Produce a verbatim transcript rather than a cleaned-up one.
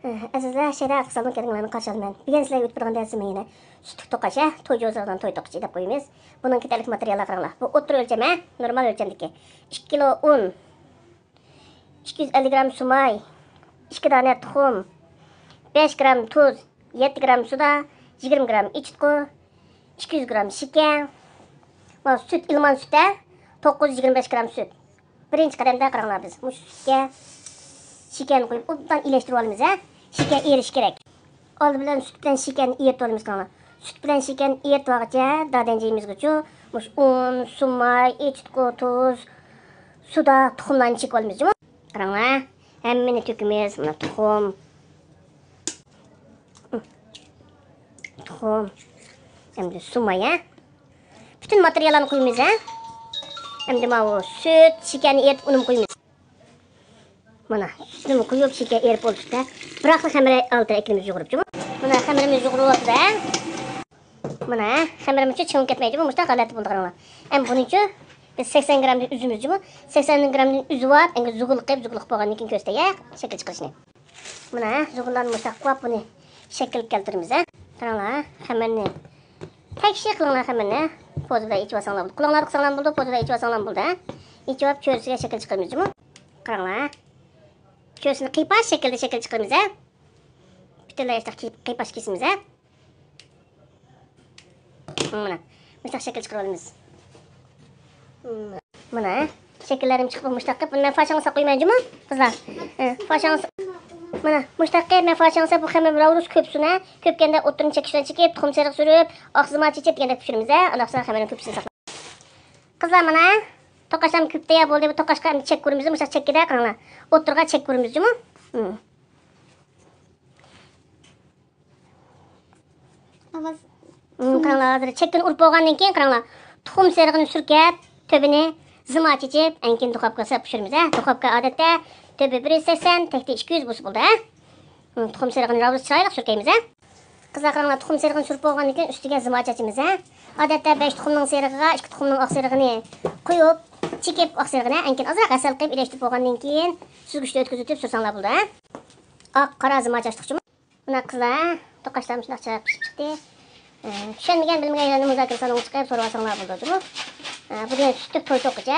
ئەزىزلەر، شەيدا ئىقتىسادنىڭ كەلگەنلەرنى قارشى ئالىمەن. بۈگۈن سىلەرگە ئۆتۈپ بېرىدىغان دەرسىم يەنە سۈتلۈك توقاچ، ھە؟ توي جوزىغىدىغان توي توقىچى دەپ قويىمىز. بۇنىڭ كېتەرلىك ماتېرىياللار قاراڭلار. بۇ ئوتتۇرا ئۆلچەم، ھە؟ نورمال ئۆلچەمدىكى. ئىككى كىلو ئۇن، ئىككى يۈز ئەللىك گرام سۇماي، ئىككى دانە تۇخۇم، بەش گرام تۇز، يەتتە گرام سۇدا، يىگىرمە گرام ئېچىتقۇ، ئىككى يۈز گرام شېكەر، مانا سۈت، ئىلمان سۈت، ھە؟ توققۇز يۈز يىگىرمە بەش گرام سۈت. بىرىنچى قەدەمدە قاراڭلار، بىز مۇشۇ سۈتكە شېكەرنى قۇيۇپ، ئوبدان ئېلىشتۇرۇپ ئالىمىز، ھە؟ شېكەر ئېرىشى كېرەك. ئالدى بىلەن سۈت بىلەن شېكەرنى ئېرىتىپ ئالىمىز، قاراڭلار. سۈت بىلەن شېكەرنى ئېرىتىپ ئالغۇچە دادەنجە يېمىزگىچۇ، مۇشۇ ئۇن، سۇماي، ئېچىتقۇ، تۇز، سۇدا تۇخۇملارنى چېكىپ ئالىمىز جۇمۇ. قاراڭلار، ھەممىنى تۆكىمىز. مانا تۇخۇم. تۇخۇم. ئەمدى سۇماي، ھە؟ پۈتۈن ماتېرىياللارنى قۇيىمىز، ھە؟ ئەمدى ماۋۇ سۈت، شېكەرنى ئېرىتىپ، ئۇنىمۇ قۇيىمىز. مانا، سۈتنىمۇ قۇيۇپ، شېكەر ئېرىپ بولدى سۈتتە. بىراقلا خەمىرى ئالدىدا ئەكىلىمىز يۇغۇرۇپ جۇمۇ. مانا خەمىرىمىز يۇغۇرۇلۇۋاتىدۇ، ھە؟ مانا، خەمىرىمىزچۇ چىڭىپ كەتمەيدۇ، مۇشۇنداق ھالەتتە بولدى، قاراڭلار. ئەمدى بۇنىچۇ بىز سەكسەن گرامدىن ئۈزىمىز جۇمۇ. سەكسەن گرامدىن ئۈزۈۋاپ، ئەمدى زۇگۇل قىلىپ، زۇگۇل قىلىپ بولغاندىن كېيىن كۆرسىتەي، ھە؟ شەكىل چىقىرىشنى. مانا، زۇگۇللارنى مۇشۇنداق قىلىپ بۇنى شەكىلگە كەلتۈرىمىز، ھە. قاراڭلار، خەمىرنى تەكشى قىلىڭلار، خەمىرنى پوزا بىلەن ئېچىۋالساڭلار بولىدۇ. قولۇڭلاردا قىلساڭلار بولىدۇ، پوزا بىلەن ئېچىۋالساڭلار بولىدۇ، ھە. ئېچىۋاپ، چۆرىسىگە شەكىل چىقىرىمىز جۇمۇ. قاراڭلار، چۆرىسىنى قىيپاش شەكىلدە شەكىل چىقىرىمىز، ھە. پۈتۈنلەي ئاشۇنداق قىيپاش كېسىمىز، ھە. مانا، مۇشۇنداق شەكىل چىقىرىپ ئالىمىز. مانا، شەكىللىرىم چىقىپ مۇشۇنداق قىلىپ، بۇنى مەن فاشاڭغا ساپ قويىمەن جۇمۇ، قىزلار. ھە، فاشاڭغا سا-، مانا، مۇشۇنداق قىلىپ، مەن فاشاڭغا ساپ، بۇ خەمىر راۋرۇس كۆپسۇن، ھە. كۆپكەندە ئوتتۇرىنى چەككۈچ بىلەن چېكىپ، تۇخۇم سېرىق سۈرۈپ، ئاق زىما چېچىپ دېگەندەك پىشۇرىمىز، ھە. ئانداق ساڭا خەمىرنىڭ كۆپۈكىنى ساقلاپ. قىزلار، مانا، توقاچلام كۆپتە يا بولدى، بۇ توقاچقا ئەمدى چەك كۇرىمىز، مۇشۇنداق چەككىدە قاراڭلار. ئوتتۇرىغا چەك كۇرىمىز جۇمۇ. ھە. ئاۋاز. مم، قاراڭلار، ھازىر چەككىنى ئۇرۇپ بولغاندىن كېيىن، قاراڭلار، تۇخۇم سېرىقىنى سۈركەپ، تۆپىنى زىما چېچىپ، ئەنكىن دۇخوپكىغا سېلىپ پىشۇرىمىز، ھە. دۇخوپكا ئادەتتە تۆپى بىر يۈز سەكسەن، تەكتى ئىككى يۈز بولسا بولدى، ھە. مم، تۇخۇم سېرىقىنى راۋۇز چىرايلىق سۈركەيمىز، ھە. قىزلار، قاراڭلار، تۇخۇم سېرىقىنى سۈرۈپ بولغاندىن كېيىن، ئۈستىگە زىما چاچىمىز، ھە. ئادەتتە بەش تۇخۇمنىڭ سېرىقىغا ئىككى تۇخۇمنىڭ ئاق سېرىقىنى قويۇپ، چېكىپ، ئاق سېرىقىنى ئەنكىن ئازراق ھەسەل قىلىپ ئېلىشتۇرۇپ بولغاندىن كېيىن، سۈزگۈچتە ئۆتكۈزۈۋېتىپ سۈرسەڭلار بولىدۇ، ھە. ئاق، قارا زىما چاچتۇق جۇمۇ. مانا قىزلار، توقاچلار مۇشۇنداق چىرايلىق پىشىپ چىقتى. ئە، چۈشەنمىگەن، بىلمىگەن يەرلەرنى مۇزاكىرە سالونىغا چىقىپ سورىۋالساڭلار بولىدۇ جۇمۇ. ئە، بۇ دېگەن سۈتلۈك توي توقىچە.